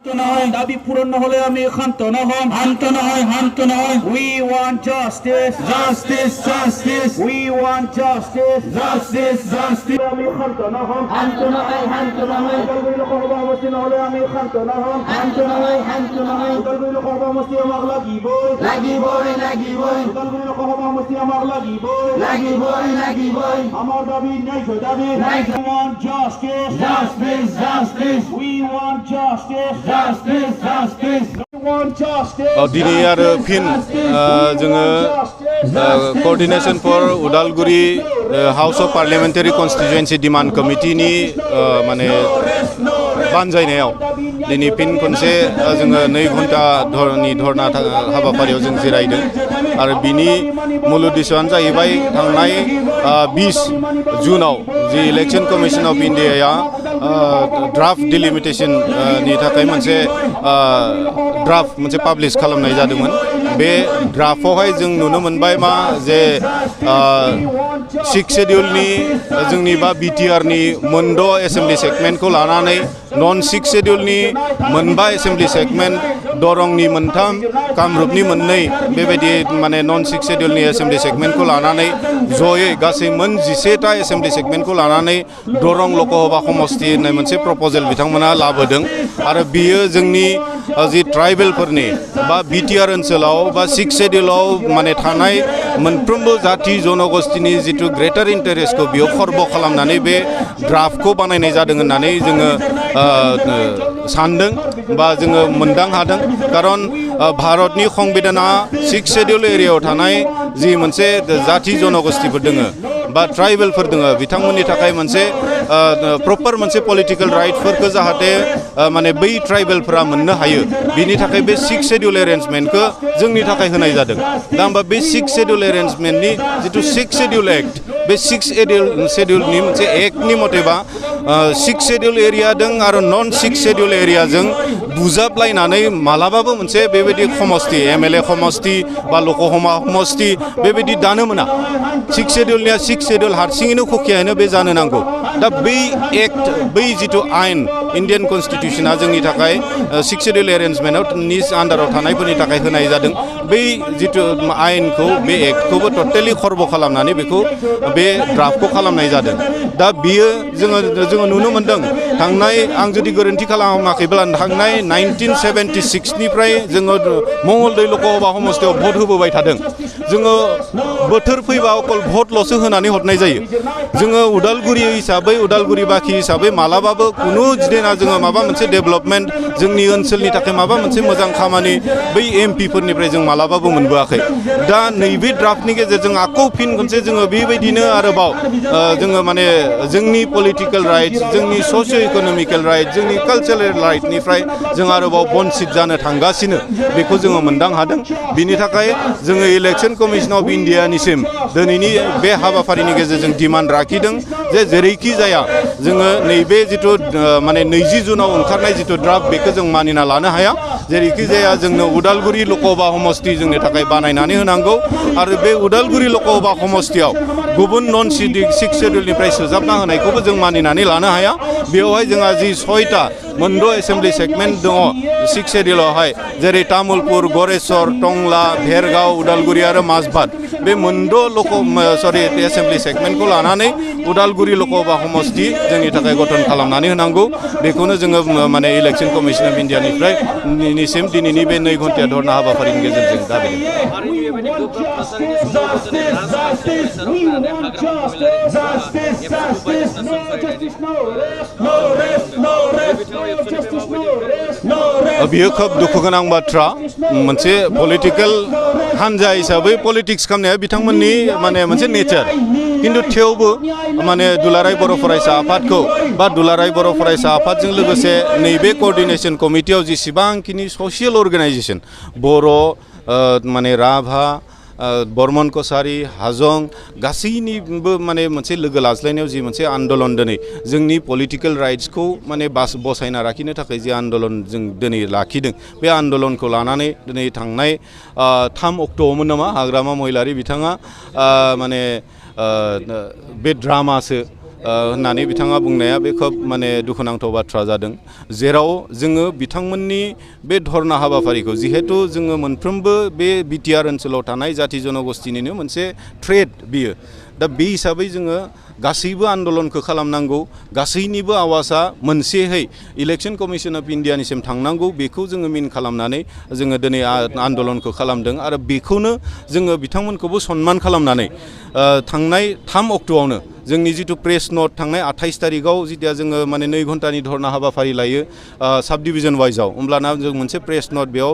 দাবি পূরণ না হলে আমি ক্ষান্ত না হব। We want justice. We want justice. আমি ক্ষান্ত না হব। উদালগুৰি লোকসভা সমষ্টি নহলে আমি ক্ষান্ত না হব। উদালগুৰি লোকসভা সমষ্টি আমাক লাগিবই। উদালগুৰি লোকসভা সমষ্টি আমাক লাগিবই। আমাৰ দাবী ন্যায্য দাবী। We want justice. We want justice. दिनै आरो फिन जोङो coordination for Udalguri house of parliamentary constituency demand कमिटिनि माने बानजायनायाव दिनै फिन खनसे जोङो 2 घन्टा धरना हाबाफारियाव जों जिरायदों आरो बिनि मूल उद्देश्यआनो जाहैबाय थांनाय 20 जुनाव जि इलेक्शन कमिशन अफ इन्डियाया ड्राफ्ट डिलिमिटेशन नि थाखाय मोनसे ड्राफ्ट मोनसे पाब्लिश खालामनाय जादोंमोन। बे ड्राफ्टआवहाय जों नुनो मोनबाय मा जे 6 शेड्यूलनि जोंनि बा बिटिआरनि मोनद' एसेम्बलि सेगमेन्टखौ लानानै नन 6 शेड्यूलनि मोनबा एसेम्बलि सेगमेन्ट दरंनि 3 कामरुपनि 2 बेबायदि माने नन 6 शेड्यूलनि एसेम्बलि सेगमेन्टखौ लानानै जयै गासै मोन 11टा एसेम्बलि सेगमेन्टखौ लानानै दरं लोकसभा समष्टि होननाय मोनसे प्रपोजल बिथांमोना लाबोदों आरो बियो जोंनि जि ट्राइबेलफोरनि बा बिटिआर ओनसोलाव बा 6 शेड्यूलाव माने थानाय मोनफ्रोमबो जाति जनगोष्ठीनि जितु ग्रेटार इन्टारेस्टखौ बियो खर्ब खालामनानै बे ड्राफ्टखौ बानायनाय जादों होननानै जोङो सानदों बा जोङो मोनदां हादों। खारन भारतनि संविधाना 6 शेड्यूल एरियायाव थानाय जि मोनसे जाति जनगोष्ठीफोर दोङो बा ट्राइबेलफोर दोङो बिथांमोननि थाखाय मोनसे प्रपार मोनसे पलिटिकल राइटफोरखौ जाहाथे माने बै ट्राइबेलफोरा मोननो हायो बिनि थाखाय बे 6 शेड्यूल एरेन्जमेन्टखौ जोंनि थाखाय होनाय जादों। दा होमबा बे 6 शेड्यूल एरेन्जमेन्टनि जितु 6 शेड्यूल एक्ट बे 6 शेड्यूलनि मोनसे एक्टनि मथेबा 6 शेड्यूल एरिया दों आरो नन 6 शेड्यूल एरियाजों बुजाबलायनानै मालाबाबो मोनसे बेबायदि समष्टि एमएलए समष्टि बा लोकसभा समष्टि बेबायदि दानो मोना। 6 शेड्यूलनिया 6 शेड्यूल हारसिङैनो खखियानो बे जानो नांगौ। दा बै एक्ट बै जितु आइन इन्डियान कन्स्टिट्यूशना जोंनि थाखाय 6 शेड्यूल एरेन्जमेन्टनि आन्डाराव थानायफोरनि थाखाय होनाय जादों। बै जितु आइनखौ बे एक्टखौबो टटेलि खर्ब खालामनानै बेखौ बे ड्राफ्टखौ खालामनाय जादों। दा बियो जोङो नुनो मोनदों थांनाय आं जुदि गोरोन्थि खालामाखैब्ला थांनाय 1976 निफ्राय जोङो मंगलदै लोकसभा समष्टियाव भट होबोबाय थादों। जोङो बोथोर फैबा अकल भटल'सो होनानै हरनाय जायो। जोङो उदालगुरि हिसाबै उदालगुरि बाखि हिसाबै मालाबाबो कुनु दिना जोङो माबा मोनसे डेभेलपमेन्ट जोंनि ओनसोलनि थाखाय माबा मोनसे मोजां खामानि बै एमपिफोरनिफ्राय जों मालाबाबो मोनबोआखै। दा नैबे ड्राफ्टनि गेजेरजों आखौ फिन खनसे जोङो बेबायदिनो आरोबाव जोङो माने जोंनि पलिटिकेल राइट्स जोंनि ससिय' इक'नमिकेल राइट जोंनि कालचारेल राइटनिफ्राय जों आरोबाव बन्सित जानो थांगासिनो बेखौ जोङो मोनदां हादों। बिनि थाखाय जोङो इलेक्शन कमिशन अफ इन्डियानिसिम दिनैनि बे हाबाफारिनि गेजेरजों डिमान्ड लाखिदों जे जेरैखि जाया जोङो नैबे जितु माने 20 जुनाव ओंखारनाय जितु ड्राफ्ट बेखौ जों मानिना लानो हाया। जेरैखि जाया जोंनो उदालगुरि लोकसभा समष्टि जोंनि थाखाय बानायनानै होनांगौ आरो बे उदालगुरि लोकसभा समष्टियाव गुबुन नन 6 शेड्यूलनिफ्राय सोजाबना होनायखौबो जों मानिनानै लानो हाया। बेवहाय जोंहा जि 6टा मोनद' एसेम्बलि सेगमेन्ट दङ 6 शेड्यूलावहाय जेरै तामुलपुर गरेस्वर टंला भेरगाव उदालगुरि आरो माजबाद बे मोनद' एसेम्बलि सेगमेन्टखौ लानानै उदालगुरि लोकसभा समष्टि जोंनि थाखाय गठन खालामनानै होनांगौ। बेखौनो जोङो माने इलेक्शन कमिशन अफ इन्डियानिफ्राय निसिम दिनैनि बे 2 घन्टा धरना हाबाफारिनि गेजेरजों दाबिदों। बियो खोब दुखु गोनां बाथ्रा। मोनसे पलिटिकल हान्जा हिसाबै पलिटिक्स खालामनाया बिथांमोननि माने मोनसे नेचार। किन्तु थेवबो माने दुलाराय बर' फरायसा आफादखौ बा दुलाराय बर' फरायसा आफादजों लोगोसे नैबे कोअर्डिनेशन कमिटियाव जेसेबांखिनि ससियेल अर्गानाइजेशन बर' माने राभा बर्मन कसारी हाजं गासैनिबो माने मोनसे लोगो लाज्लायनायाव जि मोनसे आन्दोलन दिनै जोंनि पलिटिकल राइट्सखौ माने बसायना लाखिनो थाखाय जि आन्दोलन जों दिनै लाखिदों बे आन्दोलनखौ लानानै दिनै थांनाय 3 अक्ट'आवमोन नामा हाग्रामा महिलारि बिथाङा माने बे ड्रामासो होननानै बिथाङा बुंनाया बे खोब माने दुखुनांथाव बाथ्रा जादों जेराव जोङो बिथांमोननि बे धरना हाबाफारिखौ जिहेतु जोङो मोनफ्रोमबो बे बिटिआर ओनसोलाव थानाय जाति जनगोष्ठीनिनो मोनसे थ्रेड बियो दा बे हिसाबै जोङो गासैबो आन्दलनखौ खालामनांगौ गासैनिबो आवाजा मोनसेहै इलेक्शन कमिशन अफ इन्डियानिसिम थांनांगौ बेखौ जोङो मिन खालामनानै जोङो दिनै आन्दलनखौ खालामदों आरो बेखौनो जोङो बिथांमोनखौबो सनमान खालामनानै थांनाय 3 अक्ट'आवनो जोंनि जिथु प्रेस नट थांनाय 28 तारिखआव जितिया जोङो माने 2 घन्टानि धरना हाबाफारि लायो साब डिभिजन वाइजआव होमब्लाना जों मोनसे प्रेस नट बेयाव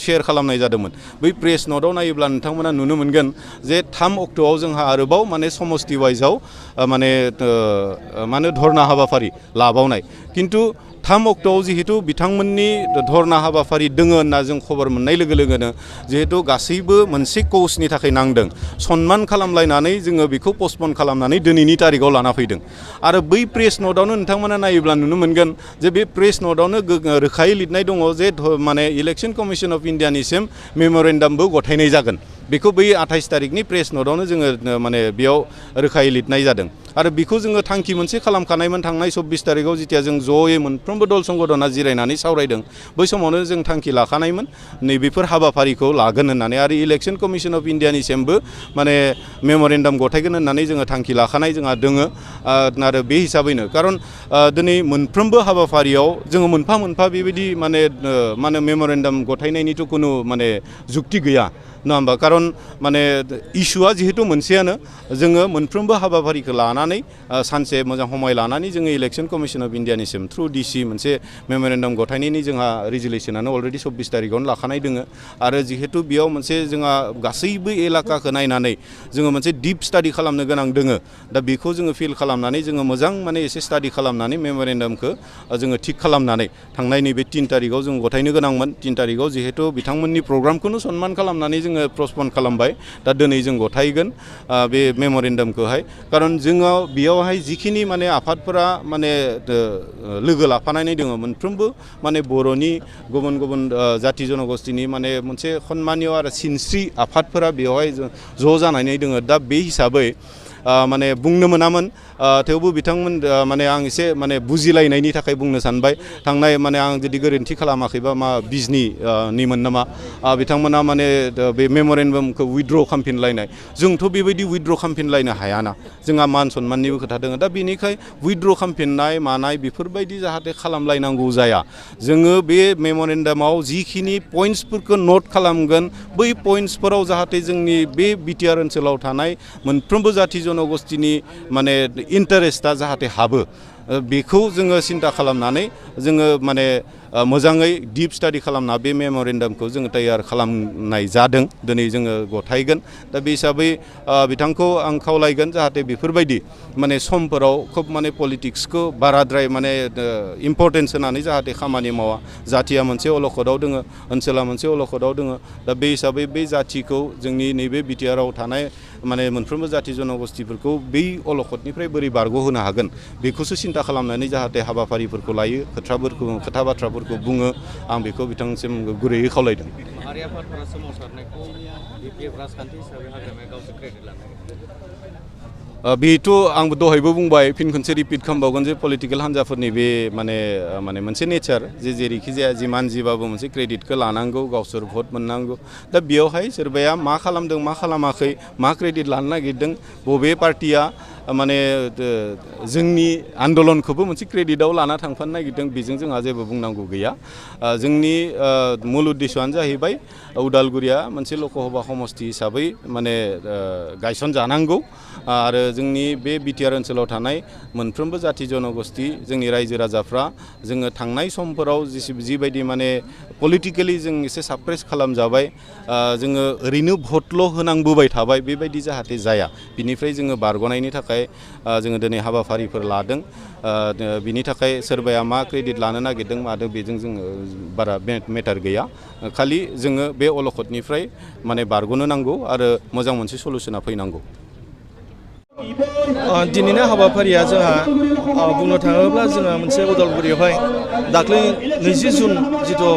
शेयार खालामनाय जादोंमोन बै प्रेस नटआव नायोब्ला नोंथांमोना नुनो मोनगोन जे 3 अक्ट'आव जोंहा आरोबाव माने समष्टि वाइजआव माने माने धरना हाबाफारि लाबावनाय किन्तु 3 अक्ट'आव जिहेतु बिथांमोननि धरना हाबाफारि दोङो होनना जों खबर मोननाय लोगो लोगोनो जिहेतु गासैबो मोनसे कौसनि थाखाय नांदों सनमान खालामलायनानै जोङो बेखौ पस्टपन खालामनानै दिनैनि तारिखआव लाना फैदों आरो बै प्रेस नटआवनो नोंथांमोना नायोब्ला नुनो मोनगोन जे बे प्रेस नटआवनो रोखायै लिरनाय दङ जे माने इलेक्शन कमिशन अफ इन्डियानिसिम मेम'रेन्डामबो गथायनाय जागोन बेखौ बै 28 तारिखनि प्रेस नटआवनो जोङो माने बेयाव रोखायै लिरनाय जादों आरो बेखौ जोङो थांखि मोनसे खालामखानायमोन थांनाय 24 तारिखआव जितिया जों ज'यै मोनफ्रोमबो दल संगठना जिरायनानै सावरायदों बै समावनो जों थांखि लाखानायमोन नैबेफोर हाबाफारिखौ लागोन होननानै आरो इलेक्शन कमिशन अफ इन्डियानिसिमबो माने मेम'रेन्डाम गथायगोन होननानै जोङो थांखि लाखानाय जोंहा दोङो आरो बे हिसाबैनो खारन दिनै मोनफ्रोमबो हाबाफारियाव जोङो मोनफा मोनफा बेबायदि माने मेम'रेन्डाम गथायनायनिथ' कुनु माने जुक्ति गैया नङा होमबा खारन माने इस्युआ जिहेतु मोनसेयानो जोङो मोनफ्रोमबो हाबाफारिखौ लानानै सानसे मोजां समय लानानै जोङो इलेक्शन कमिशन अफ इन्डियानिसिम थ्रु डिसि मोनसे मेम'रेन्डाम गथायनायनि जोंहा रेजुलेसनानो अलरेडि 24 तारिखआवनो लाखानाय दोङो आरो जिहेतु बेयाव मोनसे जोंहा गासैबो एलाकाखौ नायनानै जोङो मोनसे डिप स्टाडि खालामनो गोनां दोङो दा बेखौ जोङो फिल खालामनानै जोङो मोजां माने एसे स्टाडि खालामनानै मेम'रेन्डामखौ जोङो थिक खालामनानै थांनाय नैबे 3 तारिखआव जों गथायनो गोनांमोन 3 तारिखआव जिहेतु बिथांमोननि प्रग्रामखौनो सनमान खालामनानै जोङो पस्टपन खालामबाय दा दिनै जों गथायगोन बे मेम'रेन्डामखौहाय खारन जोङो बेयावहाय जिखिनि माने आफादफोरा माने लोगो लाफानानै दङ मोनफ्रोमबो माने बर'नि गुबुन गुबुन जाति जनगोष्ठीनि माने मोनसे सन्मानिय आरो सिनस्रि आफादफोरा बेवहाय ज' जानानै दङ दा बे हिसाबै माने बुंनो मोनामोन थेवबो बिथांमोन माने आं एसे माने बुजिलायनायनि थाखाय बुंनो सानबाय थांनाय माने आं जुदि गोरोन्थि खालामाखैबा मा बिजनिमोन नामा बिथांमोना माने बे मेम'रेन्डामखौ उइथड्र खालामफिनलायनाय जोंथ' बेबायदि उइथड्र खालामफिनलायनो हायाना जोंहा मान सन्माननिबो खोथा दङ दा बेनिखाय उइथड्र खालामफिननाय मानाय बेफोरबायदि जाहाथे खालामलायनांगौ जाया जोङो बे मेम'रेन्डामाव जिखिनि पइन्ट्सफोरखौ नट खालामगोन बै पइन्ट्सफोराव जाहाथे जोंनि बे बिटिआर ओनसोलाव थानाय मोनफ्रोमबो जाति जनगोष्ठीनि माने इन्टारेस्टआ जाहाथे हाबो बेखौ जोङो सिन्था खालामनानै जोङो माने मोजाङै डिप स्टाडि खालामना बे मेम'रेन्डामखौ जोङो तैयार खालामनाय जादों दिनै जोङो गथायगोन दा बे हिसाबै बिथांखौ आं खावलायगोन जाहाथे बेफोरबायदि माने समफोराव खोब माने पलिटिक्सखौ बाराद्राय माने इम्परटेन्स होनानै जाहाथे खामानि मावा जातिया मोनसे अलखदाव दोङो ओनसोला मोनसे अलखदाव दोङो दा बे हिसाबै बे जातिखौ जोंनि नैबे बिटिआराव थानाय माने मोनफ्रोमबो जाति जनगोष्ठीफोरखौ बै अलखदनिफ्राय बोरै बारग'होनो हागोन बेखौसो सिन्था खालामनानै जाहाथे हाबाफारिफोरखौ लायो खोथा बाथ्राफोरखौ बुङो आं बेखौ बिथांसिम गुरैयै खावलायदों बेथ' आंबो दहायबो बुंबाय फिन खनसे रिपिट खालामबावगोन जे पलिटिकेल हान्जाफोरनि बे माने मोनसे नेचार जे जेरैखि जाया जिमान जिबाबो मोनसे क्रेडिटखौ लानांगौ गावसोर भट मोननांगौ दा बेयावहाय सोरबाया मा खालामदों मा खालामाखै मा क्रेडिट लानो नागिरदों बबे पार्टिया माने जोंनि आन्दलनखौबो मोनसे क्रेडिटआव लाना थांफानो नागिरदों बेजों जोंहा जेबो बुंनांगौ गैया जोंनि मुल उद्देश्यआनो जाहैबाय उदालगुरिया मोनसे लकसभा समष्टि हिसाबै माने गायसनजानांगौ आरो जोंनि बे बिटिआर ओनसोलाव थानाय मोनफ्रोमबो जाति जनगोष्ठी जोंनि रायजो राजाफ्रा जोङो थांनाय समफोराव जिबायदि माने पलिटिकेलि जों एसे साप्रेस खालामजाबाय जोङो ओरैनो भटल' होनांबोबाय थाबाय बेबायदि जाहाथे जाया बिनिफ्राय जोङो बारग'नायनि थाखाय जोङो दिनै हाबाफारिफोर लादों बिनि थाखाय सोरबाया मा क्रेडिट लानो नागिरदों मादों बेजों जोङो बारा मेटार गैया खालि जोङो बे अलखदनिफ्राय माने बारग'नो नांगौ आरो मोजां मोनसे सलुसना फैनांगौ दिनैनि हाबाफारिया जोंहा बुंनो थाङोब्ला जोंहा मोनसे उदालगुरियावहाय दाख्लै 20 जुन जिथु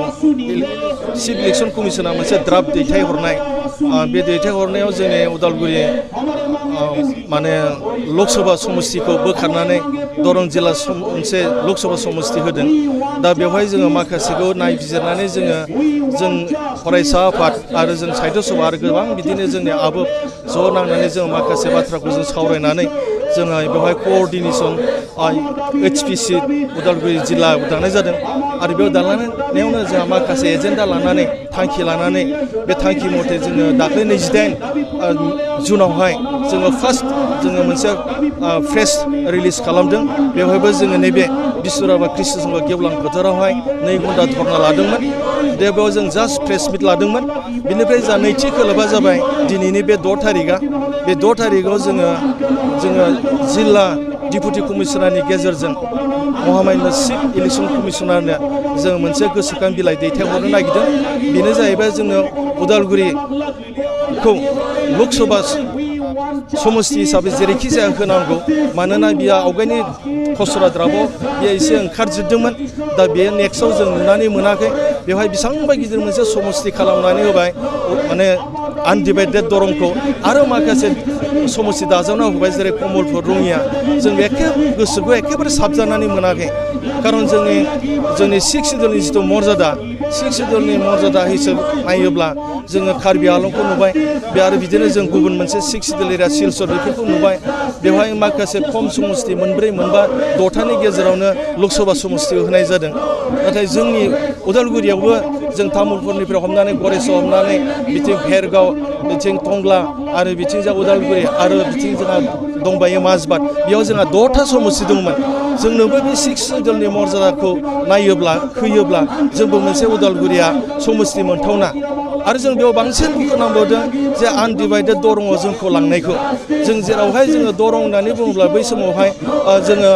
चिफ इलेक्शन कमिसना मोनसे ड्राफ्ट दैथायहरनाय बे दैथायहरनायाव जोंनि उदालगुरि माने लकसभा समस्तिखौ बोखारनानै दरं जिल्ला मोनसे लकसभा समस्ति होदों दा बेवहाय जोङो माखासेखौ नायबिजिरनानै जों फरायसा आफाद आरो जों साहित्य सभा आरो गोबां बिदिनो जोंनि आबोब ज' नांनानै जों माखासे बाथ्राखौ जों सावरायनानै जोङो बेवहाय क'अर्डिनेसन HPC उदालगुरि जिल्ला दानाय जादों आरो बेयाव दालांनायावनो जोंहा माखासे एजेन्डा लानानै थांखि लानानै बे थांखि मथे जोङो दाख्लै 28 जुनावहाय जोङो फार्स्ट जोङो मोनसे प्रेस रिलिज खालामदों बेवहायबो जोङो नैबे बिश्वराबा कृष्ण संघ गेवलां फोथारावहाय 2 घन्टा धर्ना लादोंमोन बेयाव जों जास्ट प्रेस मिट लादोंमोन बिनिफ्राय जा नैथि खोलोबा जाबाय दिनैनि बे 6 थारिखआ बे 6 थारिखआव जोङो जिल्ला डिपुटि कमिशनारनि गेजेरजों महामान्य चिफ इलेक्सन कमिशनारनो जों मोनसे गोसोखां बिलाइ दैथायहरनो नागिरदों बेनो जाहैबाय जोङो उदालगुरिखौ लकसभा समस्ति हिसाबै जेरैखि जाया होनांगौ मानोना बियो आवगायनि खसरा द्राबाव बियो एसे ओंखारजोबदोंमोन दा बेयो नेक्स्टआव जों नुनानै मोनाखै बेवहाय बेसेबांबा गिदिर मोनसे समस्ति खालामनानै होबाय माने आनडिभाइडेड दरंखौ आरो माखासे समस्ति दाजावना होबाय जेरै कमलपुर रङिया जों गोसोखौ एखेबारे साबजानानै मोनाखै खारन जोंनि 6 सिडुलनि जिथु मर्यादा 6 सिडुलनि मर्यादा हिसाबै नायोब्ला जोङो कार्बि आलंखौ नुबाय बे आरो बिदिनो जों गुबुन मोनसे 6 सिडुल एरिया सिलचर बेफोरखौ नुबाय बेवहाय माखासे खम समस्ति 4 मोनबा 6थानि गेजेरावनो लकसभा समस्ति होनाय जादों नाथाय जोंनि उदालगुरियावबो जों तामुलपुरनिफ्राय हमनानै गरेस्वर हमनानै बिथिं भेरगाव बिथिं टंला आरो बिथिं जा उदालगुरि आरो बिथिं जोंहा दंबायो माजबाद बेयाव जोंहा 6था समस्ति दंमोन जोंनोबो बे 6 सिडुलनि मर्यादाखौ नायोब्ला होयोब्ला जोंबो मोनसे उदालगुरिया समस्ति मोनथावना आरो जों बेयाव बांसिन खोनांबावदों जे आनडिभाइडेड दरंआव जोंखौ लांनायखौ जों जेरावहाय जोङो दरं होननानै बुङोब्ला बै समावहाय जोङो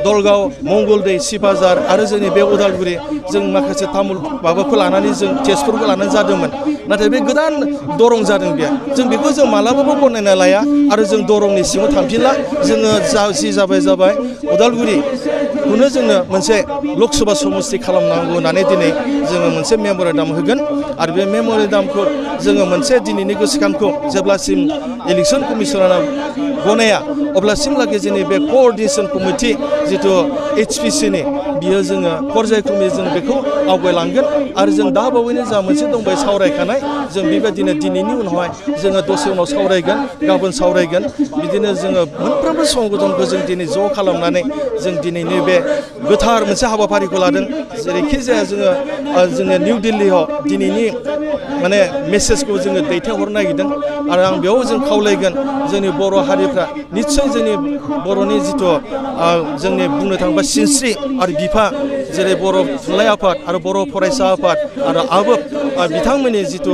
दलगाव मंगलदै सिपाजार आरो जोंनि बे उदालगुरि जों माखासे तामुल माबाखौ लानानै जों तेजपुरखौ लानानै जादोंमोन नाथाय बे गोदान दरं जादों बेयो जों बेखौ जों मालाबाबो गनायना लाया आरो जों दरंनि सिङाव थांफिनला जोङो जि जाबाय उदालगुरिखौनो जोंनो मोनसे लकसभा समस्ति खालामनांगौ होननानै दिनै जोङो मोनसे मेम'रेन्डाम होगोन आरो बे मेम'रेन्डामखौ जोङो मोनसे दिनैनि गोसोखांखौ जेब्लासिम इलेक्सन कमिशनारा गनाया अब्लासिमलागै जोंनि बे क'अर्डिनेसन कमिटि जिथु HPCनि बियो जोङो पर्यायक्रमै जों बेखौ आवगायलांगोन आरो जों दा बावैनो जा मोनसे दंबाय सावरायखानाय जों बेबायदिनो दिनैनि उनावहाय जोङो दसे उनाव सावरायगोन गाबोन सावरायगोन बिदिनो जोङो मोनफ्रोमबो संगठनखौ जों दिनै ज' खालामनानै जों दिनैनि बे गोथार मोनसे हाबाफारिखौ लादों जेरैखि जाया जोङो निउ दिल्लीयाव दिनैनि माने मेसेजखौ जोङो दैथायहरनो नागिरदों आरो आं बेयाव जों खावलायगोन जोंनि बर' हारिफ्रा निस्सय जोंनि बर'नि जिथु जोंनि बुंनो थाङोबा सिनस्रि आरो बिफा जेरै बर' थुनलाइ आफाद आरो बर' फरायसा आफाद आरो आबोब बिथांमोननि जिथु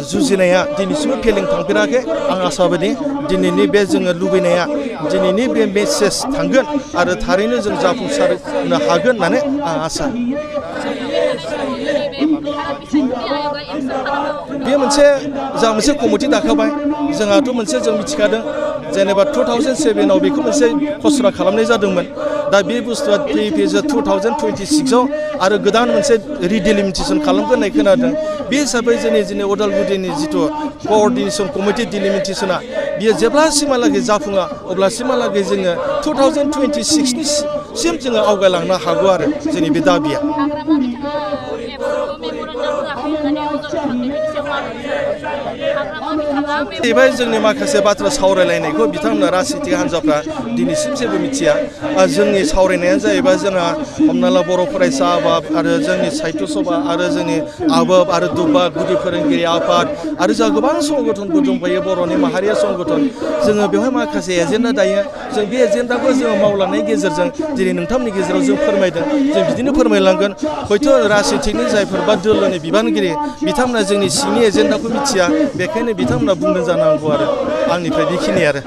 जुजिनाया दिनैसिमबो फेलें थांफेराखै आं आसाबादि दिनैनि बे जोङो लुबैनाया दिनैनि बे मेसेज थांगोन आरो थारैनो जों जाफुंसारनो हागोन होननानै आं आसा बे मोनसे कमिटि दाखाबाय जोंहाथ' मोनसे जों मिथिखादों जेनेबा 2007आव बेखौ मोनसे खसरा खालामनाय जादोंमोन दा बे बुस्थुआ 2026आव आरो गोदान मोनसे रिडिलिमिटेसन खालामगोन होननाय खोनादों बे हिसाबै जोंनि उदालगुरिनि जिथु क'अर्डिनेसन कमिटि डिलिमिटेसना बियो जेब्लासिमहालागै जाफुङा अब्लासिमहालागै जोङो 2026सिम जोङो आवगायलांनो हागौ आरो जोंनि बे दाबिया बेवहाय जोंनि माखासे बाथ्रा सावरायलायनायखौ बिथांमोना राजनितिक हान्जाफ्रा दिनैसिम जेबो मिथिया जोंनि सावरायनायानो जाहैबाय जोंहा हमना ला बर' फरायसा आफाद आरो जोंनि साहित्य सभा आरो जोंनि आबोब आरो दुब्बा गुदि फोरोंगिरि आफाद आरो जोंहा गोबां संगठनफोर दंफायो बर'नि माहारिया संगठन जोङो बेवहाय माखासे एजेन्डा दायो जों बे एजेन्डाखौ जोङो मावलांनायनि गेजेरजों दिनै नोंथांमोननि गेजेराव जों फोरमायदों जों बिदिनो फोरमायलांगोन हयथ' राजनितिकनि जायफोर बा दोलोनि बिबानगिरि बिथांमोना जोंनि सिंनि एजेन्डाखौ मिथिया बेखायनो बिथांमोना बुंदों जानांगौ आरो आंनिफ्राय बेखिनि आरो